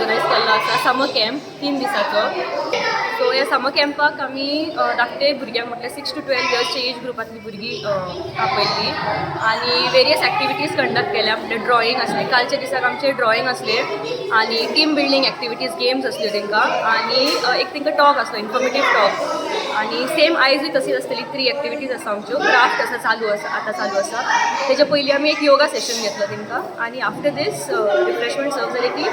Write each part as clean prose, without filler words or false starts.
Organise केल्लो आसा, summer camp 3 दिसाचो. सो ह्या समर कॅम्पाक आमी धाकटे भुरग्यांक, म्हटल्यार 6 टू 12 इयर्सच्या एज ग्रुपांतली भुरगीं आपयल्ली आनी वेरियस एक्टिविटीज कंडक्ट केल्या. म्हटल्यार ड्रॉइंग आसलें, कालच्या दिसाक आमचें ड्रॉइंग आसलें आनी टीम बिल्डींग एक्टिविटीज, गेम्स आसल्यो तांकां आनी एक तांकां टॉक आसलो, इन्फॉर्मेटीव टॉक. आनी सेम आयजूय तशीच आसतली. थ्री एक्टिविटीज आसा आमच्यो. क्राफ्ट आसा, चालू आसा, आतां चालू आसा. तेच्या पयलीं आमी एक योगा सेशन घेतलो तांकां आनी आफ्टर दीस रिफ्रेशमेंट सर्व जालें की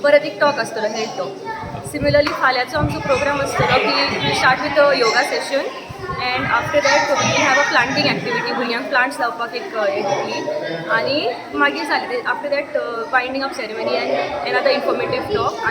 परत एक टॉक आसतलो, हेल्थ टॉक. सिमिलरली फाल्यांचो आमचो प्रोग्राम आसतलो की start with a yoga session and after that we have a planting activity. भुरग्यांक प्लांट्स लावपाक एक हें दितली आनी मागीर जालें. After that, winding up ceremony and another informative talk.